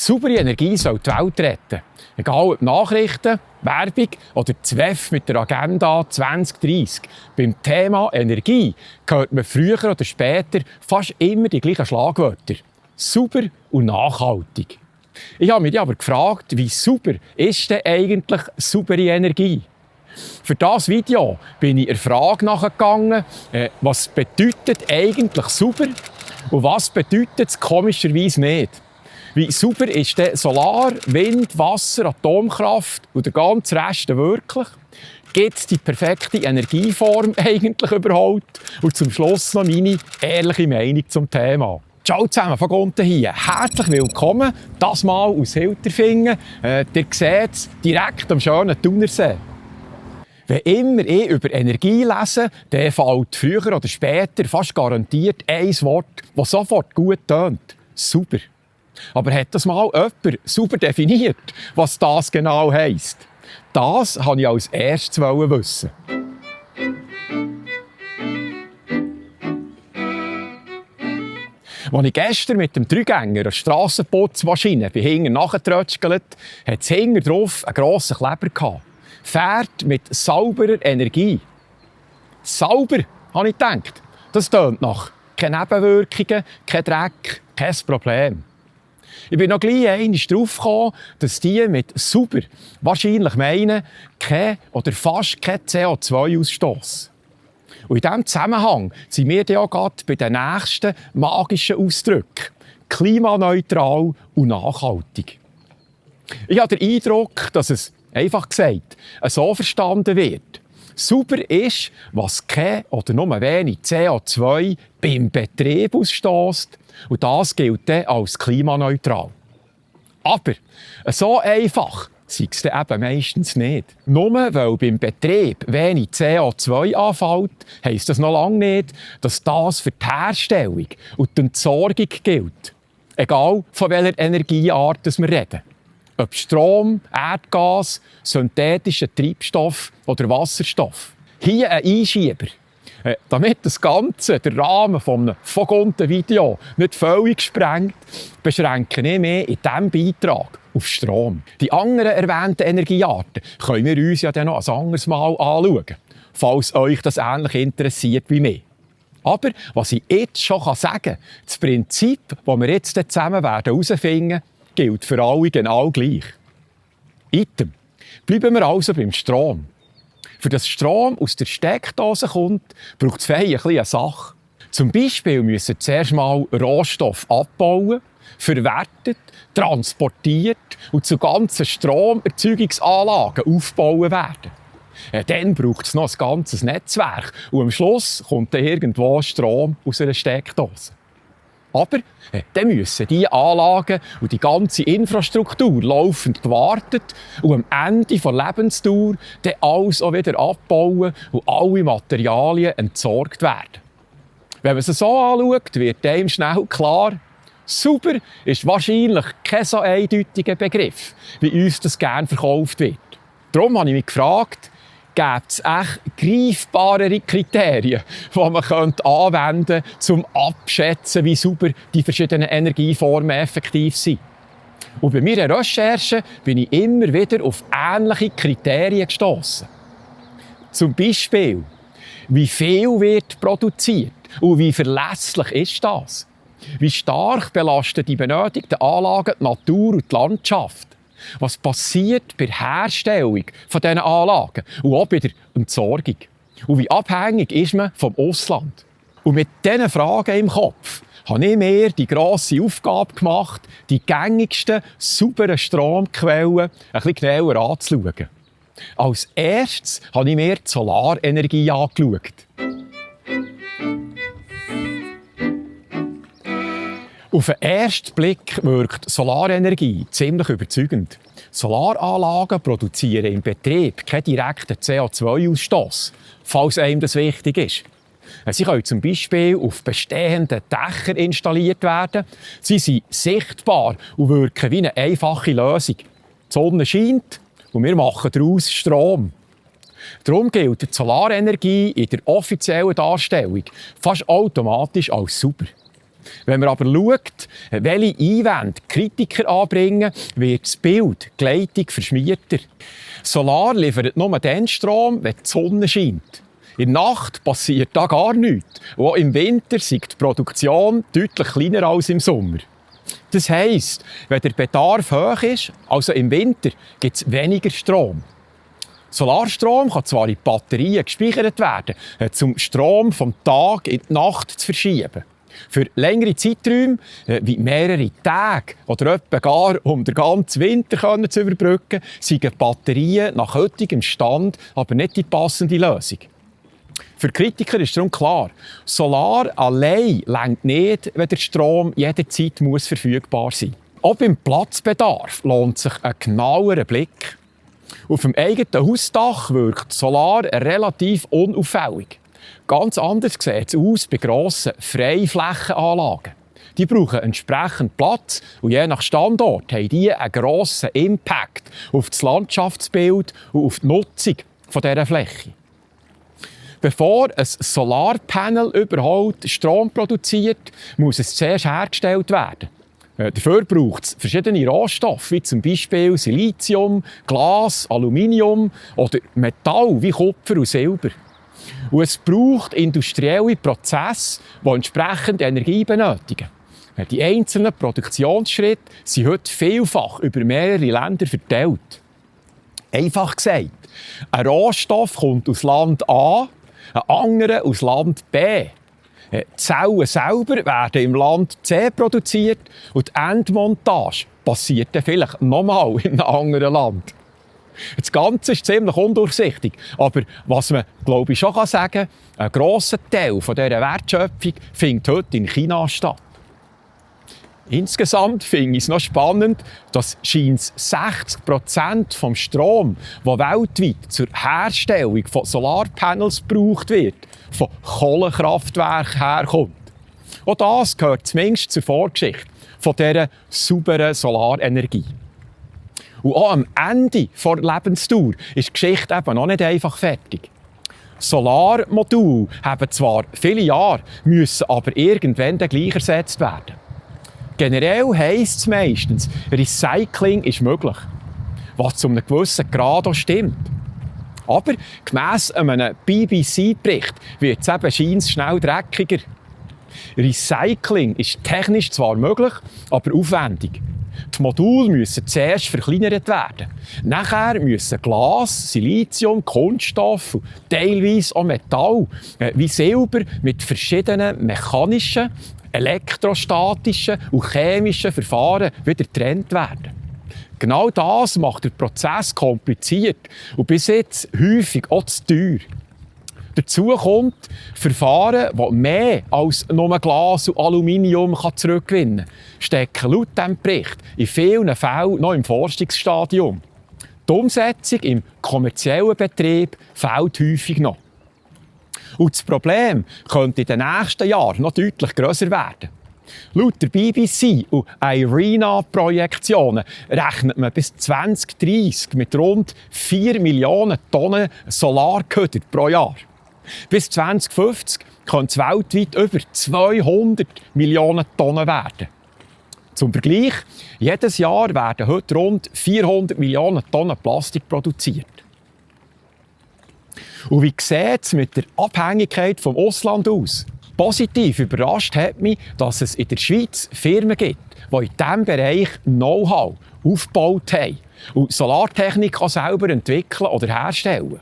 Saubere Energie soll die Welt retten. Egal ob Nachrichten, Werbung oder das WEF mit der Agenda 2030. Beim Thema Energie hört man früher oder später fast immer die gleichen Schlagwörter. Sauber und nachhaltig. Ich habe mich aber gefragt, wie sauber ist denn eigentlich saubere Energie? Für dieses Video bin ich der Frage nachgegangen, was bedeutet eigentlich sauber und was bedeutet es komischerweise nicht? Wie sauber ist denn Solar, Wind, Wasser, Atomkraft und der ganze Rest wirklich? Gibt es die perfekte Energieform eigentlich überhaupt? Und zum Schluss noch meine ehrliche Meinung zum Thema. Ciao zusammen, von unten hier. Herzlich willkommen, das Mal aus Hilterfingen. Ihr seht es direkt am schönen Thunersee. Wenn immer ich über Energie lese, dann fällt früher oder später fast garantiert ein Wort, das sofort gut tönt. Sauber. Aber hat das mal jemand sauber definiert, was das genau heisst? Das wollte ich als erstes wissen. Als ich gestern mit dem Dreigänger eine Strassenputzmaschine bei hinten nachgetrötschelt, hat es hinten drauf einen grossen Kleber gehabt. Fährt mit sauberer Energie. Sauber, habe ich gedacht. Das tönt nach keine Nebenwirkungen, kein Dreck, kein Problem. Ich bin noch gleich einmal darauf gekommen, dass die mit sauber wahrscheinlich meinen, kein oder fast kein CO2-Ausstoss. Und in diesem Zusammenhang sind wir ja gerade bei den nächsten magischen Ausdrücken. Klimaneutral und nachhaltig. Ich habe den Eindruck, dass es, einfach gesagt, so verstanden wird. Sauber ist, was kein oder nur wenig CO2 beim Betrieb ausstößt. Und das gilt dann als klimaneutral. Aber so einfach sei es dann eben meistens nicht. Nur weil beim Betrieb wenig CO2 anfällt, heisst das noch lange nicht, dass das für die Herstellung und die Entsorgung gilt. Egal von welcher Energieart wir reden. Ob Strom, Erdgas, synthetischer Treibstoff oder Wasserstoff. Hier ein Einschieber. Damit das Ganze, der Rahmen von einem Vogonten-Video nicht völlig sprengt, beschränke ich mich in diesem Beitrag auf Strom. Die anderen erwähnten Energiearten können wir uns ja dann noch ein anderes Mal anschauen, falls euch das ähnlich interessiert wie mich. Aber was ich jetzt schon sagen kann, das Prinzip, das wir jetzt zusammen herausfinden werden, gilt für alle genau gleich. Item. Bleiben wir also beim Strom. Für das Strom aus der Steckdose kommt, braucht es eine Sache. Zum Beispiel müssen zuerst mal Rohstoffe abbauen, verwertet, transportiert und zu ganzen Stromerzeugungsanlagen aufgebaut werden. Dann braucht es noch ein ganzes Netzwerk und am Schluss kommt dann irgendwo Strom aus einer Steckdose. Aber dann müssen diese Anlagen und die ganze Infrastruktur laufend gewartet und am Ende der Lebensdauer dann alles auch wieder abbauen und alle Materialien entsorgt werden. Wenn man es so anschaut, wird einem schnell klar, sauber ist wahrscheinlich kein so eindeutiger Begriff, wie uns das gerne verkauft wird. Darum habe ich mich gefragt, gibt es echt greifbarere Kriterien, die man anwenden könnte, um abzuschätzen, wie sauber die verschiedenen Energieformen effektiv sind. Und bei meiner Recherche bin ich immer wieder auf ähnliche Kriterien gestossen. Zum Beispiel, wie viel wird produziert und wie verlässlich ist das? Wie stark belasten die benötigten Anlagen die Natur und die Landschaft? Was passiert bei der Herstellung von diesen Anlagen und auch bei der Entsorgung? Und wie abhängig ist man vom Ausland? Und mit diesen Fragen im Kopf habe ich mir die grosse Aufgabe gemacht, die gängigsten, sauberen Stromquellen ein bisschen genauer anzuschauen. Als erstes habe ich mir die Solarenergie angeschaut. Auf den ersten Blick wirkt Solarenergie ziemlich überzeugend. Solaranlagen produzieren im Betrieb keinen direkten CO2-Ausstoss, falls einem das wichtig ist. Sie können zum Beispiel auf bestehenden Dächern installiert werden. Sie sind sichtbar und wirken wie eine einfache Lösung. Die Sonne scheint und wir machen daraus Strom. Darum gilt die Solarenergie in der offiziellen Darstellung fast automatisch als sauber. Wenn man aber schaut, welche Einwände Kritiker anbringen, wird das Bild gleitig verschmierter. Solar liefert nur dann Strom, wenn die Sonne scheint. In der Nacht passiert da gar nichts. Und auch im Winter ist die Produktion deutlich kleiner als im Sommer. Das heisst, wenn der Bedarf hoch ist, also im Winter, gibt es weniger Strom. Solarstrom kann zwar in Batterien gespeichert werden, um Strom vom Tag in die Nacht zu verschieben. Für längere Zeiträume, wie mehrere Tage oder etwa gar um den ganzen Winter zu überbrücken, sind Batterien nach heutigem Stand aber nicht die passende Lösung. Für Kritiker ist darum klar, Solar allein reicht nicht, wenn der Strom jederzeit verfügbar sein muss. Auch beim Platzbedarf lohnt sich ein genauerer Blick. Auf dem eigenen Hausdach wirkt Solar relativ unauffällig. Ganz anders sieht es aus bei grossen Freiflächenanlagen. Die brauchen entsprechend Platz und je nach Standort haben die einen grossen Impact auf das Landschaftsbild und auf die Nutzung dieser Fläche. Bevor ein Solarpanel überhaupt Strom produziert, muss es zuerst hergestellt werden. Dafür braucht es verschiedene Rohstoffe, wie zum Beispiel Silizium, Glas, Aluminium oder Metall wie Kupfer und Silber. Und es braucht industrielle Prozesse, die entsprechend Energie benötigen. Die einzelnen Produktionsschritte sind heute vielfach über mehrere Länder verteilt. Einfach gesagt, ein Rohstoff kommt aus Land A, ein anderer aus Land B. Die Zellen selber werden im Land C produziert und die Endmontage passiert dann vielleicht nochmal in einem anderen Land. Das Ganze ist ziemlich undurchsichtig, aber was man, glaube ich, schon sagen kann, ein grosser Teil dieser Wertschöpfung findet heute in China statt. Insgesamt finde ich es noch spannend, dass 60% des Stroms, der weltweit zur Herstellung von Solarpanels gebraucht wird, von Kohlekraftwerken herkommt. Auch das gehört zumindest zur Vorgeschichte von dieser sauberen Solarenergie. Und auch am Ende der Lebensdauer ist die Geschichte eben noch nicht einfach fertig. Solarmodule haben zwar viele Jahre, müssen aber irgendwann dann gleich ersetzt werden. Generell heisst es meistens, Recycling ist möglich, was zu einem gewissen Grad auch stimmt. Aber gemäss einem BBC-Bericht wird es eben scheinbar schnell dreckiger. Recycling ist technisch zwar möglich, aber aufwendig. Die Module müssen zuerst verkleinert werden. Nachher müssen Glas, Silizium, Kunststoff und teilweise auch Metall wie Silber mit verschiedenen mechanischen, elektrostatischen und chemischen Verfahren wieder getrennt werden. Genau das macht den Prozess kompliziert und bis jetzt häufig auch zu teuer. Dazu kommt Verfahren, die mehr als nur Glas und Aluminium zurückgewinnen können, stecken laut diesem Bericht in vielen Fällen noch im Forschungsstadium. Die Umsetzung im kommerziellen Betrieb fehlt häufig noch. Und das Problem könnte in den nächsten Jahren noch deutlich grösser werden. Laut der BBC und IRENA-Projektionen rechnet man bis 2030 mit rund 4 Millionen Tonnen Solarköder pro Jahr. Bis 2050 können es weltweit über 200 Millionen Tonnen werden. Zum Vergleich, jedes Jahr werden heute rund 400 Millionen Tonnen Plastik produziert. Und wie sieht es mit der Abhängigkeit vom Ausland aus? Positiv überrascht hat mich, dass es in der Schweiz Firmen gibt, die in diesem Bereich Know-how aufgebaut haben und Solartechnik auch selber entwickeln oder herstellen.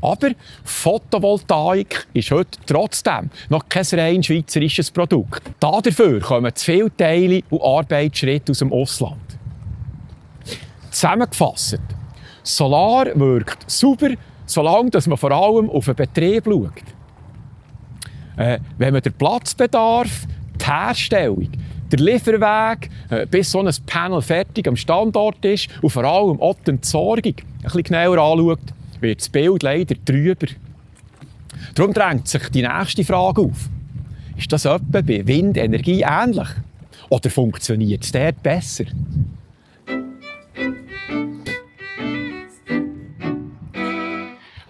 Aber Photovoltaik ist heute trotzdem noch kein rein schweizerisches Produkt. Dafür kommen zu viele Teile und Arbeitsschritte aus dem Ausland. Zusammengefasst, Solar wirkt sauber, solange man vor allem auf den Betrieb schaut. Wenn man den Platzbedarf, die Herstellung, der Lieferweg, bis so ein Panel fertig am Standort ist und vor allem auch die Entsorgung ein bisschen genauer anschaut, wird das Bild leider trüber. Darum drängt sich die nächste Frage auf. Ist das etwa bei Windenergie ähnlich? Oder funktioniert es dort besser?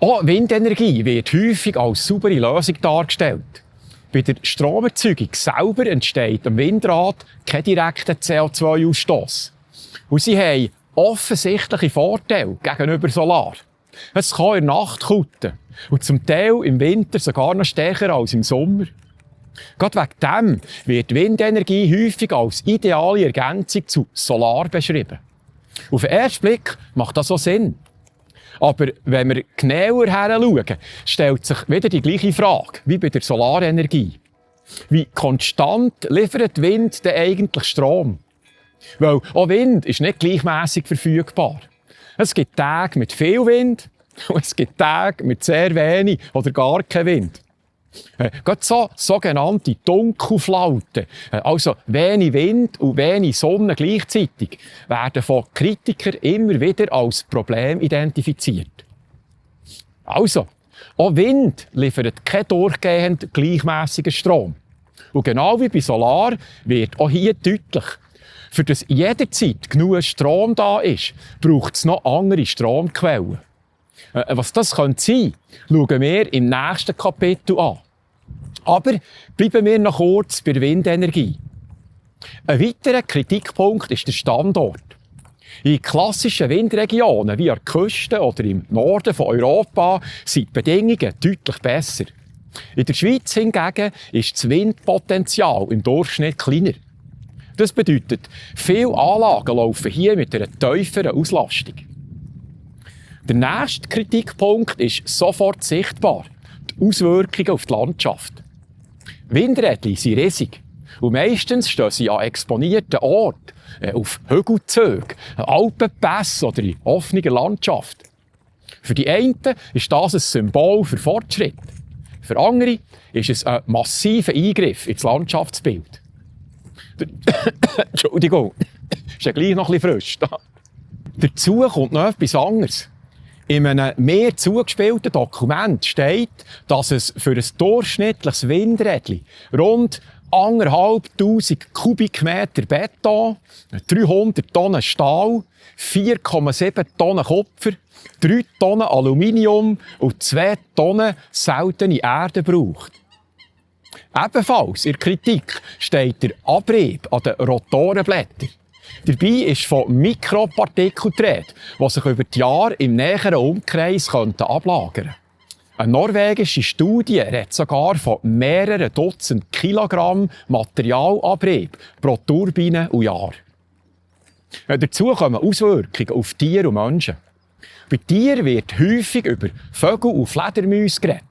Auch Windenergie wird häufig als saubere Lösung dargestellt. Bei der Stromerzeugung selber entsteht am Windrad kein direkter CO2-Ausstoß. Und sie haben offensichtliche Vorteile gegenüber Solar. Es kann in der Nacht kutten und zum Teil im Winter sogar noch stärker als im Sommer. Gerade wegen dem wird Windenergie häufig als ideale Ergänzung zu Solar beschrieben. Auf den ersten Blick macht das auch Sinn. Aber wenn wir genauer hinschauen, stellt sich wieder die gleiche Frage wie bei der Solarenergie. Wie konstant liefert Wind denn eigentlich Strom? Weil auch Wind ist nicht gleichmässig verfügbar. Es gibt Tage mit viel Wind und es gibt Tage mit sehr wenig oder gar kein Wind. Gerade so sogenannte Dunkelflauten, also wenig Wind und wenig Sonne gleichzeitig, werden von Kritikern immer wieder als Problem identifiziert. Also, auch Wind liefert keinen durchgehend gleichmässigen Strom. Und genau wie bei Solar wird auch hier deutlich, für das jederzeit genug Strom da ist, braucht es noch andere Stromquellen. Was das sein könnte, schauen wir im nächsten Kapitel an. Aber bleiben wir noch kurz bei der Windenergie. Ein weiterer Kritikpunkt ist der Standort. In klassischen Windregionen wie an der Küste oder im Norden von Europa sind die Bedingungen deutlich besser. In der Schweiz hingegen ist das Windpotenzial im Durchschnitt kleiner. Das bedeutet, viele Anlagen laufen hier mit einer tieferen Auslastung. Der nächste Kritikpunkt ist sofort sichtbar: die Auswirkungen auf die Landschaft. Windräder sind riesig und meistens stehen sie an exponierten Orten, auf Hügelzügen, Alpenpässen oder in offener Landschaft. Für die einen ist das ein Symbol für Fortschritt. Für andere ist es ein massiver Eingriff ins Landschaftsbild. Entschuldigung, ist ja gleich noch ein bisschen frisch. Dazu kommt noch etwas anderes. In einem mehr zugespielten Dokument steht, dass es für ein durchschnittliches Windrädchen rund 1'500 Kubikmeter Beton, 300 Tonnen Stahl, 4,7 Tonnen Kupfer, 3 Tonnen Aluminium und 2 Tonnen seltene Erde braucht. Ebenfalls in der Kritik steht der Abrieb an den Rotorenblättern. Dabei ist von Mikropartikeln die Rede, die sich über die Jahre im näheren Umkreis ablagern könnten. Eine norwegische Studie redet sogar von mehreren Dutzend Kilogramm Materialabrieb pro Turbine und Jahr. Dazu kommen Auswirkungen auf Tiere und Menschen. Bei Tieren wird häufig über Vögel und Fledermäuse geredet.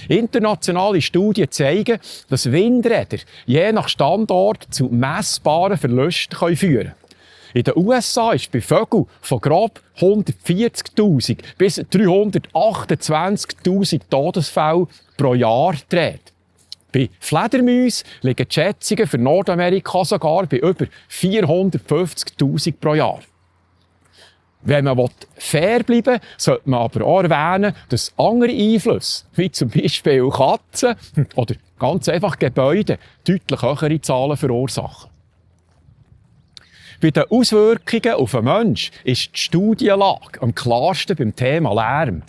Internationale Studien zeigen, dass Windräder je nach Standort zu messbaren Verlusten führen können. In den USA ist bei Vögeln von grob 140'000 bis 328'000 Todesfällen pro Jahr die Rede. Bei Fledermäusen liegen die Schätzungen für Nordamerika sogar bei über 450'000 pro Jahr. Wenn man fair bleiben will, sollte man aber auch erwähnen, dass andere Einflüsse, wie zum Beispiel Katzen oder ganz einfach Gebäude, deutlich höhere Zahlen verursachen. Bei den Auswirkungen auf den Menschen ist die Studienlage am klarsten beim Thema Lärm.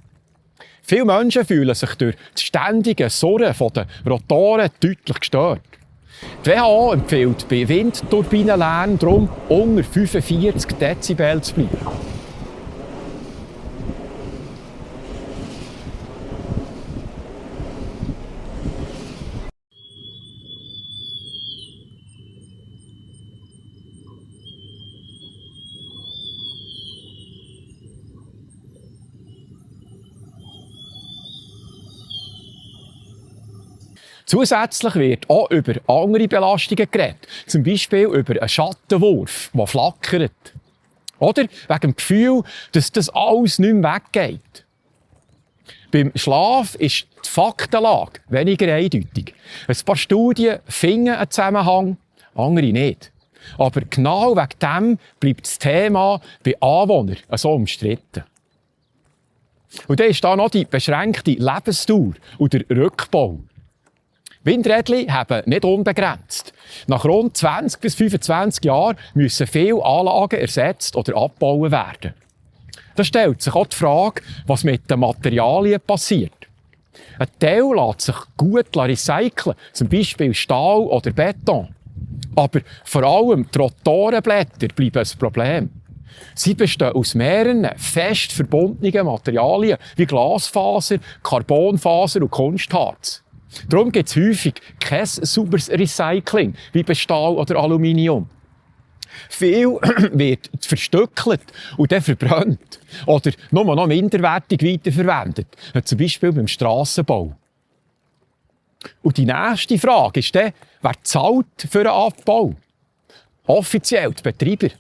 Viele Menschen fühlen sich durch das ständige Surren der Rotoren deutlich gestört. Die WHO empfiehlt bei Windturbinenlärm darum, unter 45 Dezibel zu bleiben. Zusätzlich wird auch über andere Belastungen geredet, zum Beispiel über einen Schattenwurf, der flackert. Oder wegen dem Gefühl, dass das alles nicht mehr weggeht. Beim Schlaf ist die Faktenlage weniger eindeutig. Ein paar Studien finden einen Zusammenhang, andere nicht. Aber genau wegen dem bleibt das Thema bei Anwohnern so umstritten. Und dann ist da noch die beschränkte Lebensdauer und der Rückbau. Windräder haben nicht unbegrenzt. Nach rund 20 bis 25 Jahren müssen viele Anlagen ersetzt oder abgebaut werden. Da stellt sich auch die Frage, was mit den Materialien passiert. Ein Teil lässt sich gut recyceln, zum Beispiel Stahl oder Beton. Aber vor allem die Rotorenblätter bleiben ein Problem. Sie bestehen aus mehreren fest verbundenen Materialien wie Glasfaser, Carbonfaser und Kunstharz. Darum gibt es häufig kein sauberes Recycling wie bei Stahl oder Aluminium. Viel wird verstückelt und dann verbrannt oder nur noch minderwertig weiterverwendet, zum Beispiel beim Strassenbau. Und die nächste Frage ist dann, wer zahlt für den Abbau? Offiziell die Betreiber.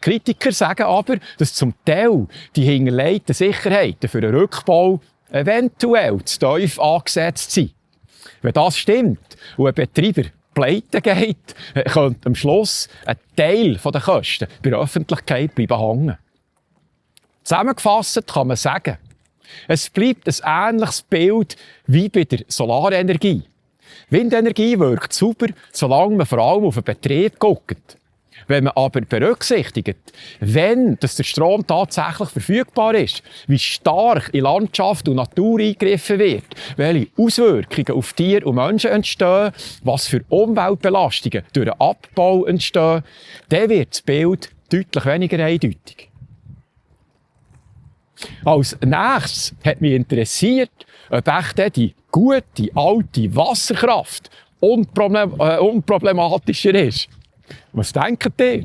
Kritiker sagen aber, dass zum Teil die hinterlegten Sicherheiten für den Rückbau eventuell zu tief angesetzt sind. Wenn das stimmt und ein Betreiber pleite geht, könnte am Schluss ein Teil der Kosten bei der Öffentlichkeit bleiben hängen. Zusammengefasst kann man sagen, es bleibt ein ähnliches Bild wie bei der Solarenergie. Windenergie wirkt super, solange man vor allem auf den Betrieb guckt. Wenn man aber berücksichtigt, wenn der Strom tatsächlich verfügbar ist, wie stark in Landschaft und Natur eingegriffen wird, welche Auswirkungen auf Tiere und Menschen entstehen, was für Umweltbelastungen durch den Abbau entstehen, dann wird das Bild deutlich weniger eindeutig. Als nächstes hat mich interessiert, ob echt die gute, alte Wasserkraft unproblematischer ist. Was denkt ihr?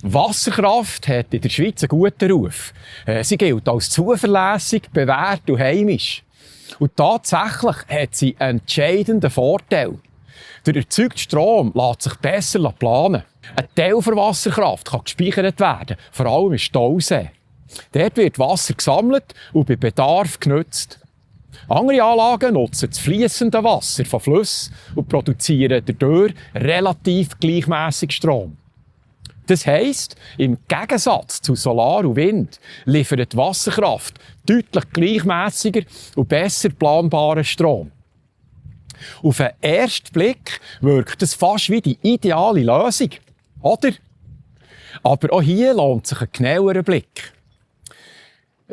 Wasserkraft hat in der Schweiz einen guten Ruf. Sie gilt als zuverlässig, bewährt und heimisch. Und tatsächlich hat sie einen entscheidenden Vorteil. Der erzeugte Strom lässt sich besser planen. Ein Teil der Wasserkraft kann gespeichert werden, vor allem im Stausee. Dort wird Wasser gesammelt und bei Bedarf genutzt. Andere Anlagen nutzen das fliessende Wasser von Flüssen und produzieren dadurch relativ gleichmäßig Strom. Das heisst, im Gegensatz zu Solar und Wind liefert die Wasserkraft deutlich gleichmäßiger und besser planbaren Strom. Auf den ersten Blick wirkt es fast wie die ideale Lösung, oder? Aber auch hier lohnt sich ein genauerer Blick.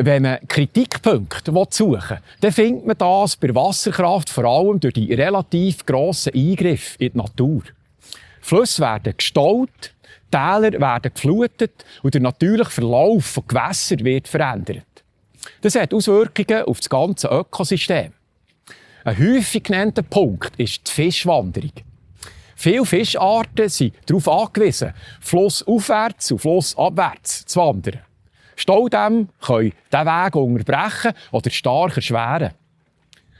Wenn man Kritikpunkte suchen will, dann findet man das bei Wasserkraft vor allem durch die relativ grossen Eingriffe in die Natur. Flüsse werden gestaut, Täler werden geflutet und der natürliche Verlauf von Gewässern wird verändert. Das hat Auswirkungen auf das ganze Ökosystem. Ein häufig genannter Punkt ist die Fischwanderung. Viele Fischarten sind darauf angewiesen, flussaufwärts und flussabwärts zu wandern. Staudämme können diesen Weg unterbrechen oder stark erschweren.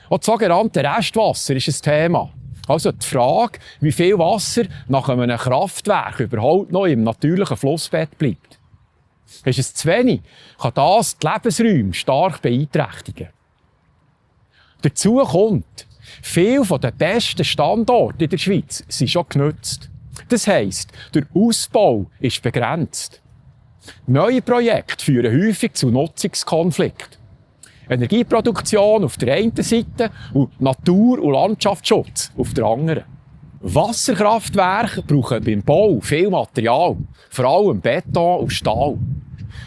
Auch das sogenannte Restwasser ist ein Thema. Also die Frage, wie viel Wasser nach einem Kraftwerk überhaupt noch im natürlichen Flussbett bleibt. Ist es zu wenig, kann das die Lebensräume stark beeinträchtigen. Dazu kommt, viele der besten Standorte in der Schweiz sind schon genutzt. Das heisst, der Ausbau ist begrenzt. Neue Projekte führen häufig zu Nutzungskonflikten. Energieproduktion auf der einen Seite und Natur- und Landschaftsschutz auf der anderen. Wasserkraftwerke brauchen beim Bau viel Material, vor allem Beton und Stahl.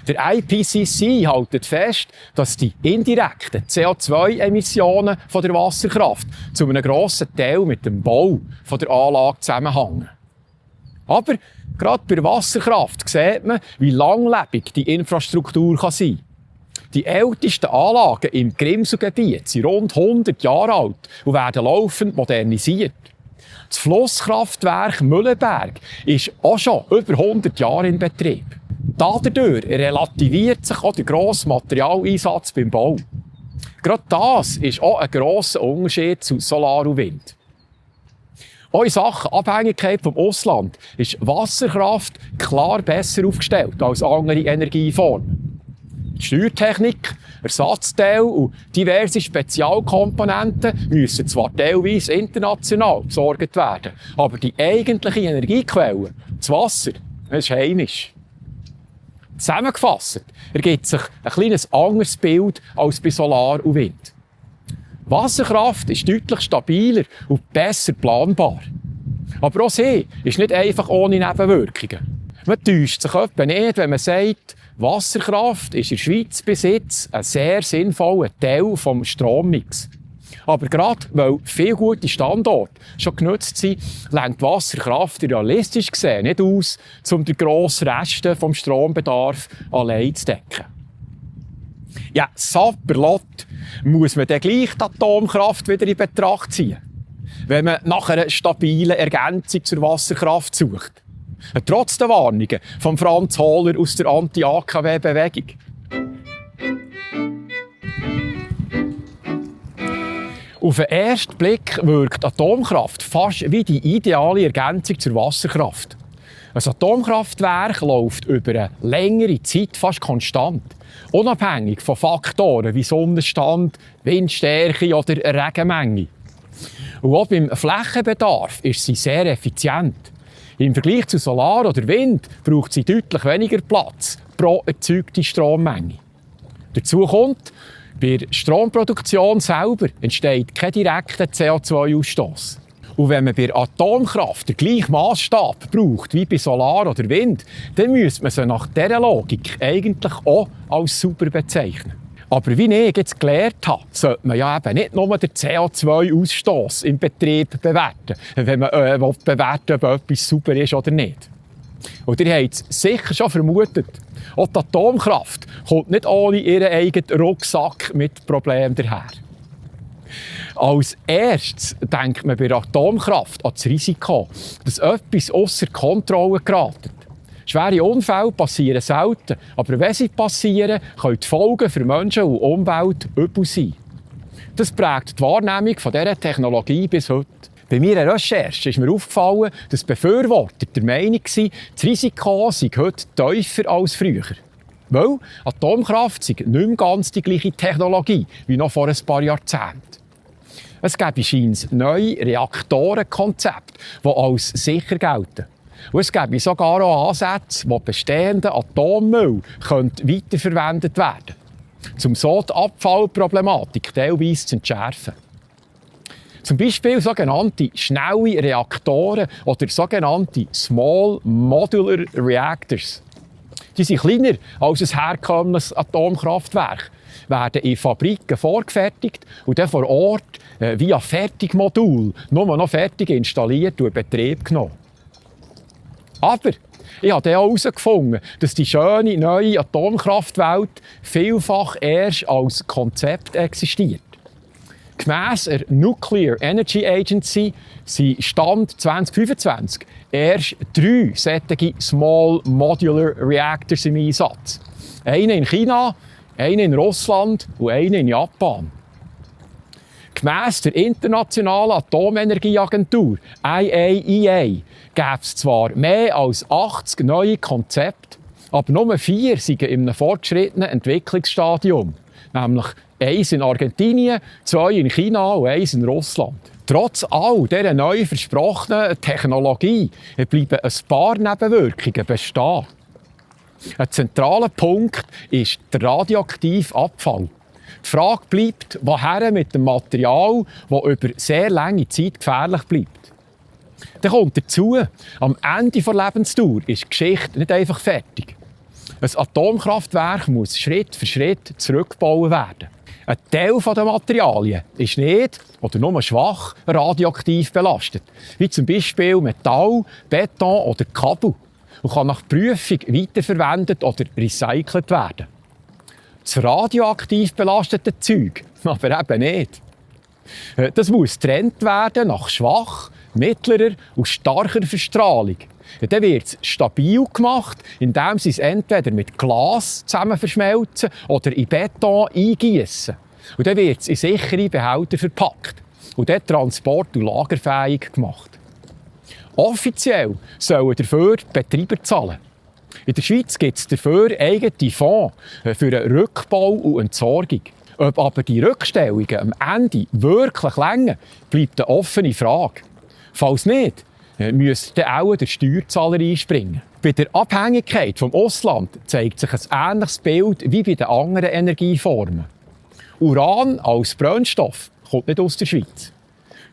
Der IPCC hält fest, dass die indirekten CO2-Emissionen von der Wasserkraft zu einem grossen Teil mit dem Bau der Anlage zusammenhängen. Aber gerade bei der Wasserkraft sieht man, wie langlebig die Infrastruktur sein kann. Die ältesten Anlagen im Grimselgebiet sind rund 100 Jahre alt und werden laufend modernisiert. Das Flusskraftwerk Mühlenberg ist auch schon über 100 Jahre in Betrieb. Dadurch relativiert sich auch der grosse Materialeinsatz beim Bau. Gerade das ist auch ein grosser Unterschied zu Solar und Wind. Auch in Sachen Abhängigkeit vom Ausland ist Wasserkraft klar besser aufgestellt als andere Energieformen. Die Steuertechnik, Ersatzteile und diverse Spezialkomponenten müssen zwar teilweise international besorgt werden, aber die eigentliche Energiequelle, das Wasser, ist heimisch. Zusammengefasst ergibt sich ein kleines anderes Bild als bei Solar und Wind. Wasserkraft ist deutlich stabiler und besser planbar. Aber auch sie ist nicht einfach ohne Nebenwirkungen. Man täuscht sich etwa nicht, wenn man sagt, Wasserkraft ist in der Schweiz bis jetzt ein sehr sinnvoller Teil des Strommix. Aber gerade weil viele gute Standorte schon genutzt sind, reicht Wasserkraft realistisch gesehen nicht aus, um den grossen Rest des Strombedarfs allein zu decken. Ja, Sapperlot muss man dann gleich die Atomkraft wieder in Betracht ziehen, wenn man nach einer stabilen Ergänzung zur Wasserkraft sucht. Trotz der Warnungen von Franz Hohler aus der Anti-AKW-Bewegung. Auf den ersten Blick wirkt Atomkraft fast wie die ideale Ergänzung zur Wasserkraft. Ein Atomkraftwerk läuft über eine längere Zeit fast konstant, unabhängig von Faktoren wie Sonnenstand, Windstärke oder Regenmenge. Und auch beim Flächenbedarf ist sie sehr effizient. Im Vergleich zu Solar oder Wind braucht sie deutlich weniger Platz pro erzeugte Strommenge. Dazu kommt, bei der Stromproduktion selber entsteht kein direkter CO2-Ausstoß. Und wenn man bei Atomkraft den gleichen Massstab braucht wie bei Solar oder Wind, dann müsste man sie nach dieser Logik eigentlich auch als sauber bezeichnen. Aber wie ich jetzt gelernt habe, sollte man ja eben nicht nur den CO2-Ausstoß im Betrieb bewerten, wenn man bewerten will, ob etwas sauber ist oder nicht. Und ihr habt es sicher schon vermutet, auch die Atomkraft kommt nicht ohne ihren eigenen Rucksack mit Problemen daher. Als erstes denkt man bei der Atomkraft an das Risiko, dass etwas ausser Kontrolle gerät. Schwere Unfälle passieren selten, aber wenn sie passieren, können die Folgen für Menschen und Umwelt übel sein. Das prägt die Wahrnehmung von dieser Technologie bis heute. Bei meiner Recherche ist mir aufgefallen, dass Befürworter der Meinung waren, das Risiko sei heute tiefer als früher. Weil Atomkraft sei nicht mehr ganz die gleiche Technologie wie noch vor ein paar Jahrzehnten. Es gäbe scheinbar neue Reaktorenkonzepte, die als sicher gelten. Und es gäbe sogar auch Ansätze, wo bestehender Atommüll weiterverwendet werden könnte, um so die Abfallproblematik teilweise zu entschärfen. Zum Beispiel sogenannte schnelle Reaktoren oder sogenannte Small Modular Reactors. Die sind kleiner als ein herkömmliches Atomkraftwerk, werden in Fabriken vorgefertigt und dann vor Ort via Fertigmodul nur noch fertig installiert und in Betrieb genommen. Aber ich habe dann auch herausgefunden, dass die schöne neue Atomkraftwelt vielfach erst als Konzept existiert. Gemäss der Nuclear Energy Agency sind Stand 2025 erst 3 solche Small Modular Reactors im Einsatz. Einer in China, einer in Russland und einer in Japan. Gemäss der Internationalen Atomenergieagentur IAEA gäbe es zwar mehr als 80 neue Konzepte, aber nur 4 sind in einem fortgeschrittenen Entwicklungsstadium. Nämlich 1 in Argentinien, 2 in China und 1 in Russland. Trotz all dieser neu versprochenen Technologie bleiben ein paar Nebenwirkungen bestehen. Ein zentraler Punkt ist der radioaktive Abfall. Die Frage bleibt, woher mit dem Material, das über sehr lange Zeit gefährlich bleibt. Dann kommt dazu, am Ende der Lebensdauer ist die Geschichte nicht einfach fertig. Ein Atomkraftwerk muss Schritt für Schritt zurückgebaut werden. Ein Teil der Materialien ist nicht oder nur schwach radioaktiv belastet, wie zum Beispiel Metall, Beton oder Kabel, und kann nach Prüfung weiterverwendet oder recycelt werden. Das radioaktiv belastete Zeug aber eben nicht. Das muss getrennt werden nach schwach, mittlerer und starker Verstrahlung. Dann wird es stabil gemacht, indem sie es entweder mit Glas zusammen verschmelzen oder in Beton eingießen. Und dann wird es in sichere Behälter verpackt und dann transport- und lagerfähig gemacht. Offiziell sollen dafür die Betreiber zahlen. In der Schweiz gibt es dafür eigene Fonds für einen Rückbau und Entsorgung. Ob aber die Rückstellungen am Ende wirklich reichen, bleibt eine offene Frage. Falls nicht, müsste dann auch der Steuerzahler einspringen. Bei der Abhängigkeit vom Ausland zeigt sich ein ähnliches Bild wie bei den anderen Energieformen. Uran als Brennstoff kommt nicht aus der Schweiz.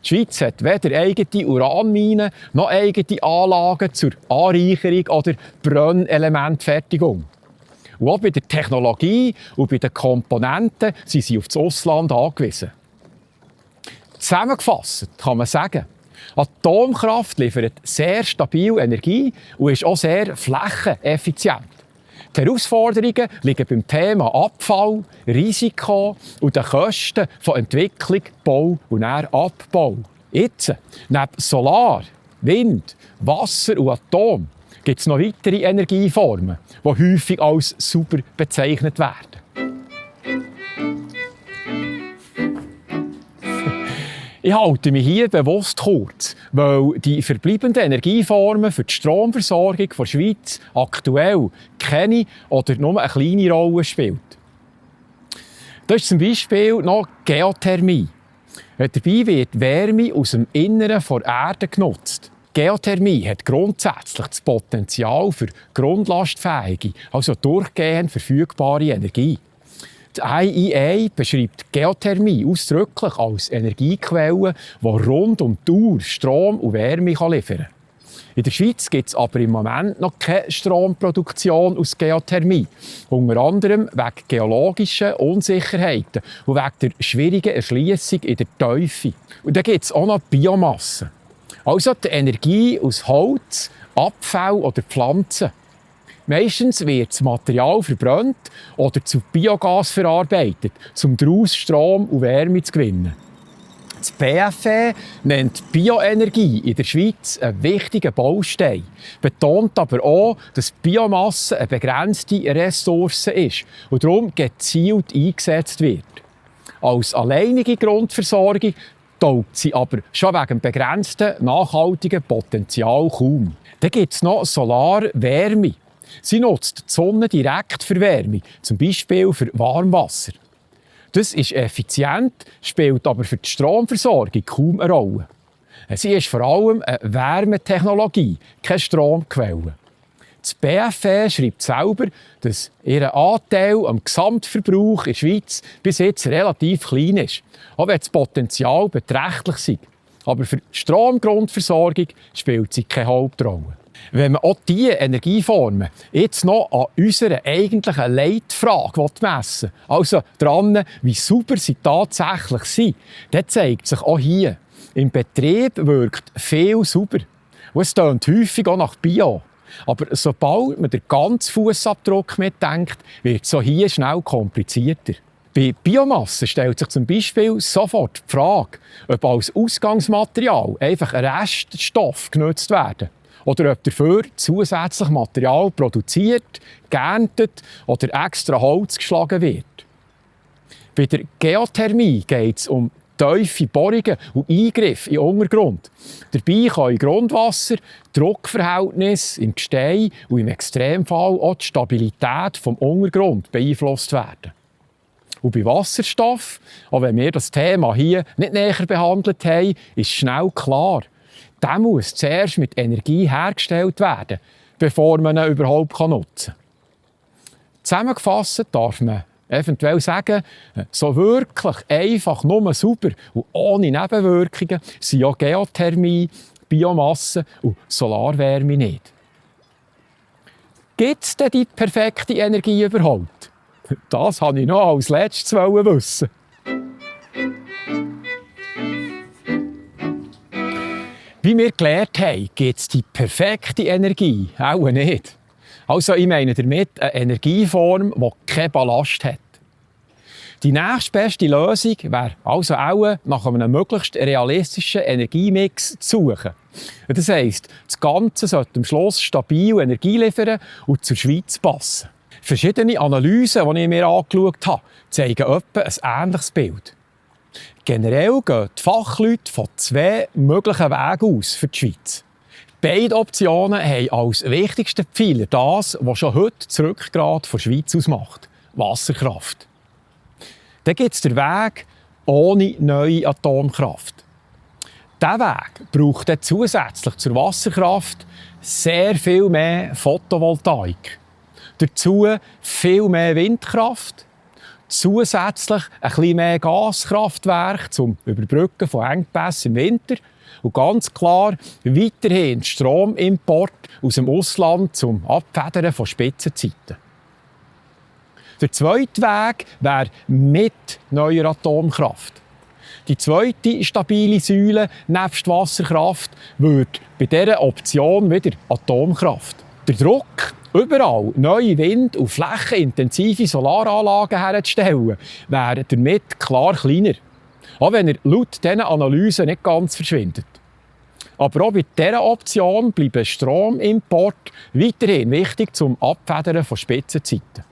Die Schweiz hat weder eigene Uranminen noch eigene Anlagen zur Anreicherung oder Brennelementfertigung. Und auch bei der Technologie und bei den Komponenten sind sie auf das Ausland angewiesen. Zusammengefasst kann man sagen, Atomkraft liefert sehr stabil Energie und ist auch sehr flächeneffizient. Die Herausforderungen liegen beim Thema Abfall, Risiko und den Kosten von Entwicklung, Bau und dann Abbau. Jetzt, neben Solar, Wind, Wasser und Atom, gibt es noch weitere Energieformen, die häufig als sauber bezeichnet werden. Ich halte mich hier bewusst kurz, weil die verbleibenden Energieformen für die Stromversorgung der Schweiz aktuell keine oder nur eine kleine Rolle spielen. Das ist zum Beispiel noch Geothermie. Dabei wird Wärme aus dem Inneren der Erde genutzt. Geothermie hat grundsätzlich das Potenzial für grundlastfähige, also durchgehend verfügbare Energie. Die IEA beschreibt Geothermie ausdrücklich als Energiequelle, die rund um die Uhr Strom und Wärme liefern kann. In der Schweiz gibt es aber im Moment noch keine Stromproduktion aus Geothermie. Unter anderem wegen geologischen Unsicherheiten und wegen der schwierigen Erschliessung in der Tiefe. Und dann gibt es auch noch Biomasse. Also die Energie aus Holz, Abfall oder Pflanzen. Meistens wird das Material verbrannt oder zu Biogas verarbeitet, um daraus Strom und Wärme zu gewinnen. Das BFE nennt Bioenergie in der Schweiz einen wichtigen Baustein, betont aber auch, dass Biomasse eine begrenzte Ressource ist und darum gezielt eingesetzt wird. Als alleinige Grundversorgung taugt sie aber schon wegen dem begrenzten nachhaltigen Potenzial kaum. Dann gibt es noch Solarwärme. Sie nutzt die Sonne direkt für Wärme, zum Beispiel für Warmwasser. Das ist effizient, spielt aber für die Stromversorgung kaum eine Rolle. Sie ist vor allem eine Wärmetechnologie, keine Stromquelle. Das BFE schreibt selber, dass ihr Anteil am Gesamtverbrauch in der Schweiz bis jetzt relativ klein ist, auch wenn das Potenzial beträchtlich ist. Aber für die Stromgrundversorgung spielt sie keine Hauptrolle. Wenn man auch diese Energieformen jetzt noch an unserer eigentlichen Leitfrage messen will, also daran, wie sauber sie tatsächlich sind, dann zeigt sich auch hier, im Betrieb wirkt viel sauber. Und es tönt häufig auch nach Bio. Aber sobald man den ganzen Fußabdruck mitdenkt, wird es auch hier schnell komplizierter. Bei Biomasse stellt sich zum Beispiel sofort die Frage, ob als Ausgangsmaterial einfach ein Reststoff genutzt werden oder ob dafür zusätzlich Material produziert, geerntet oder extra Holz geschlagen wird. Bei der Geothermie geht es um tiefe Bohrungen und Eingriffe in den Untergrund. Dabei können Grundwasser, Druckverhältnisse im Gestein und im Extremfall auch die Stabilität des Untergrunds beeinflusst werden. Und bei Wasserstoff, auch wenn wir das Thema hier nicht näher behandelt haben, ist schnell klar, der muss zuerst mit Energie hergestellt werden, bevor man ihn überhaupt nutzen kann. Zusammengefasst darf man eventuell sagen, so wirklich einfach nur sauber und ohne Nebenwirkungen sind ja Geothermie, Biomasse und Solarwärme nicht. Gibt es denn die perfekte Energie überhaupt? Das wollte ich noch als letztes wissen. Wie wir gelernt haben, gibt es die perfekte Energie auch nicht. Also ich meine damit eine Energieform, die keinen Ballast hat. Die nächstbeste Lösung wäre also auch nach einem möglichst realistischen Energiemix zu suchen. Das heisst, das Ganze sollte am Schluss stabil Energie liefern und zur Schweiz passen. Verschiedene Analysen, die ich mir angeschaut habe, zeigen etwa ein ähnliches Bild. Generell gehen die Fachleute von zwei möglichen Wegen aus für die Schweiz. Beide Optionen haben als wichtigsten Pfeiler das, was schon heute das Rückgrat der Schweiz ausmacht: Wasserkraft. Dann gibt es den Weg ohne neue Atomkraft. Dieser Weg braucht dann zusätzlich zur Wasserkraft sehr viel mehr Photovoltaik. Dazu viel mehr Windkraft, zusätzlich ein bisschen mehr Gaskraftwerke zum Überbrücken von Engpässen im Winter und ganz klar weiterhin Stromimport aus dem Ausland zum Abfedern von Spitzenzeiten. Der zweite Weg wäre mit neuer Atomkraft. Die zweite stabile Säule nebst Wasserkraft würde bei dieser Option wieder Atomkraft. Der Druck, überall neue Wind- und flächenintensive Solaranlagen herzustellen, wäre damit klar kleiner. Auch wenn er laut diesen Analysen nicht ganz verschwindet. Aber auch bei dieser Option bleiben Stromimport weiterhin wichtig zum Abfedern von Spitzenzeiten.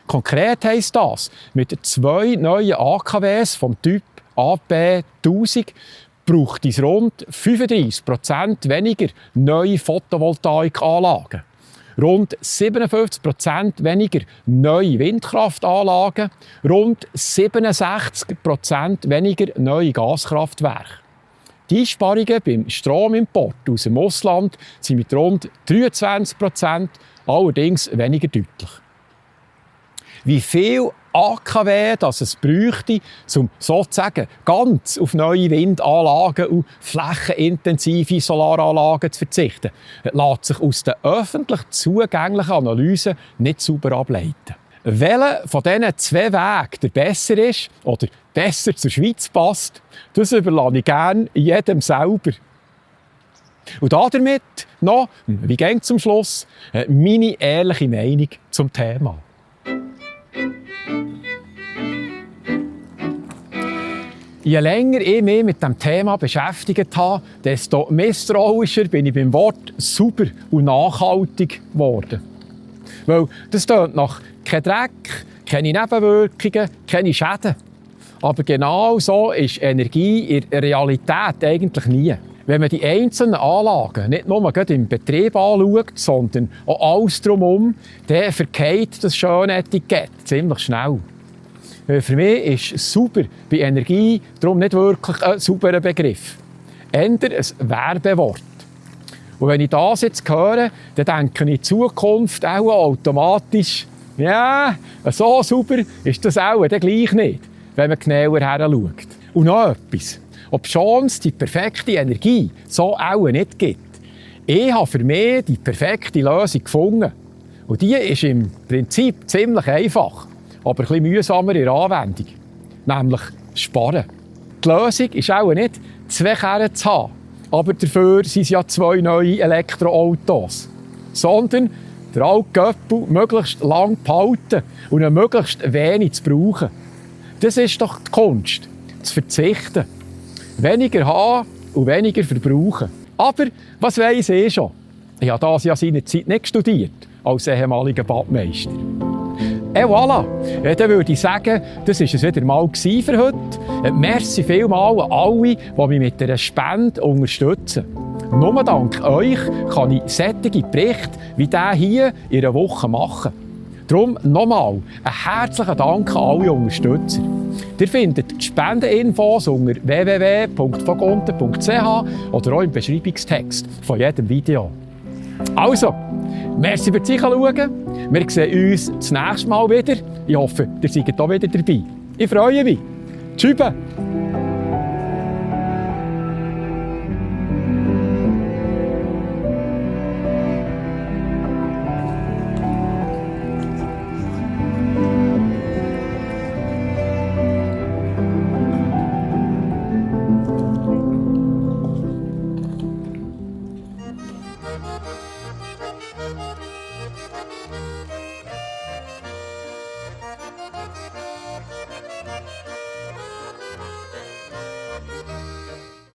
Konkret heisst das, mit 2 neuen AKWs vom Typ AP 1000 braucht es rund 35% weniger neue Photovoltaikanlagen, rund 57% weniger neue Windkraftanlagen, rund 67% weniger neue Gaskraftwerke. Die Einsparungen beim Stromimport aus dem Ausland sind mit rund 23% allerdings weniger deutlich. Wie viel AKW das es bräuchte, um sozusagen ganz auf neue Windanlagen und flächenintensive Solaranlagen zu verzichten, lässt sich aus den öffentlich zugänglichen Analysen nicht sauber ableiten. Welcher von diesen 2 Wegen der besser ist oder besser zur Schweiz passt, das überlasse ich gerne jedem selber. Und damit noch, wie geht zum Schluss, meine ehrliche Meinung zum Thema. Je länger ich mich mit diesem Thema beschäftigt habe, desto misstrauischer bin ich beim Wort sauber und nachhaltig geworden. Weil das tönt nach kein Dreck, keine Nebenwirkungen, keine Schäden. Aber genau so ist Energie in der Realität eigentlich nie. Wenn man die einzelnen Anlagen nicht nur im Betrieb anschaut, sondern auch alles drumherum, dann verkehrt das schöne Etikett ziemlich schnell. Für mich ist sauber bei Energie darum nicht wirklich ein sauberer Begriff. Eher ein Werbewort. Und wenn ich das jetzt höre, dann denke ich in Zukunft auch automatisch, ja, so sauber ist das auch dann gleich nicht, wenn man genauer heranschaut. Und noch etwas. Obschon es die perfekte Energie so auch nicht gibt. Ich habe für mich die perfekte Lösung gefunden. Und die ist im Prinzip ziemlich einfach, aber ein bisschen mühsamer in der Anwendung. Nämlich sparen. Die Lösung ist auch nicht, 2 Kerne zu haben, aber dafür sind es ja 2 neue Elektroautos. Sondern den alten Göppel möglichst lang behalten und ihn möglichst wenig zu brauchen. Das ist doch die Kunst, zu verzichten. Weniger haben und weniger verbrauchen. Aber was weiss ich schon? Ich habe das ja seinerzeit nicht studiert, als ehemaliger Badmeister. Et voilà! Dann würde ich sagen, das war es wieder mal für heute. Merci vielmals an alle, die mich mit dieser Spende unterstützen. Nur dank euch kann ich solche Berichte wie diesen hier in einer Woche machen. Darum nochmal einen herzlichen Dank an alle Unterstützer. Ihr findet die Spendeninfos unter www.vogonter.ch oder auch im Beschreibungstext von jedem Video. Also, merci fürs Zuschauen. Wir sehen uns das nächste Mal wieder. Ich hoffe, ihr seid auch wieder dabei. Ich freue mich. Tschüss.